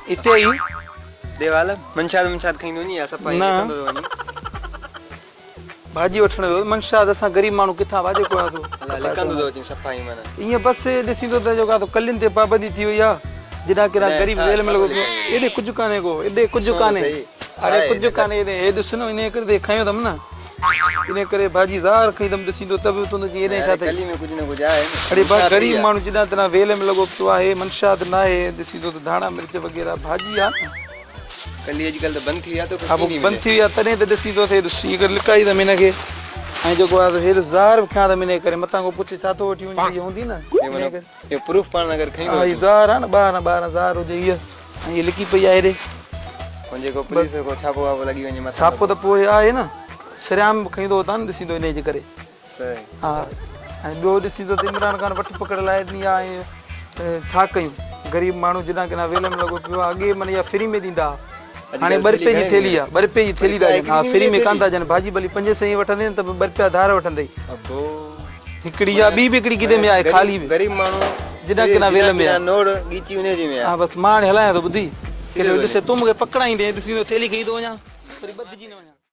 اتي ئي. ديوال منشاد منشاد کڻي وڃي يا صفا ائين لڪندو ٿو وڃي. ڀاڄي وٺڻ ويو منشاد اسان غريب ماڻهو ڪٿان ڀاڄي ڪو آندو. الا لڪندو ٿو اچين صفا ائين معنيٰ. ائين بس ڏسين ٿو ته جيڪو آ تو ڪلين تي پابندي ٿي وئي آ جيڏانهن ڪيڏانهن غريب ويل ۾ لڳو پيو ايڏي ڪجهه ڪانهي ڪو ايڏي ڪجهه ڪانهي اڙي ڪجهه ڪانهي ايڏي هي ڏس نه انهي ڪري ته کنيو اٿم نه انهي ڪري ڀاڄي زار کنئي اٿم ڏسين ٿو ته به تون ٿو چئين ايڏي ڇا اٿئي. ڪلي ۾ ڪجهه نه ڪجهه آهي نه. اڙي ڀاء غريب ماڻهو جيڏانهن تيڏانهن ويل ۾ لڳو پيو آهي منشاد ناهي ڏسين ٿو ته ڌاڻا مرچ وغيره ڀاڄي آ نه. ڪلي اڄڪلهه ته بند ٿي وئي آ توکي ها ڪيئن ٿي بند ملي. ٿي وئي آ تڏهن ته ڏسين ٿو ته هي ڏس ائين ڪري لڪائي اٿم هن کي ۽ جيڪو آ سو هي ڏس زار به کنيا اٿم انهي ڪري متان ڪو پڇي ڇا ٿو وٺي وڃي هيء هوندي نه انهي ڪري. اهو پروف پاڻ اگر کڻي ٿو ها هي اچين. زار آ نه ٻاهران ٻاهران زار هجي هيء ۽ هيء لڪي پئي آ هيڏي. پوء جيڪو پوليس جو ڪو ڇاپو واپو لڳي وڃي مٿان ته ڇاپو ته پوء آهي نه سرعام به کڻي ٿو وتان نه ڏسين ٿو انهي جي ڪري. صحيح. ها ۽ ٻيو ڏسين ٿو ته عمران خان وٺ پڪڙ لائي ڏني آ ۽ ڇا ڪيون غريب ماڻهو جيڏانهن ڪيڏانهن ويل ۾ لڳو پيو آ اڳي معنيٰ اها فري ۾ ڏيندا ها هاڻي ٻه رپئي جي ٿيلهي آ ٻه رپئي جي ٿيلهي ٿا ڏين ها فري ۾ ڪانه ٿا ڏين ڀاڄي ڀلي پنجين سئين وٺندين ته به ٻه رپيا ڌار وٺندئي هڪڙي يا ٻي به هڪڙي ڪٿي ۾ آهي خالي به غريب ماڻهو جيڏانهن ڪيڏانهن ويل ۾ آ نوڙ ڳيچي انهي جي ۾ آ ها بس مان هاڻي هلايان ٿو ٻڌي ڪيڏو ڏسي تون مون کي پڪڙائيندين ڏسين ٿو ٿيلهي کڻي ٿو وڃان وري ٻڌجي نه وڃان.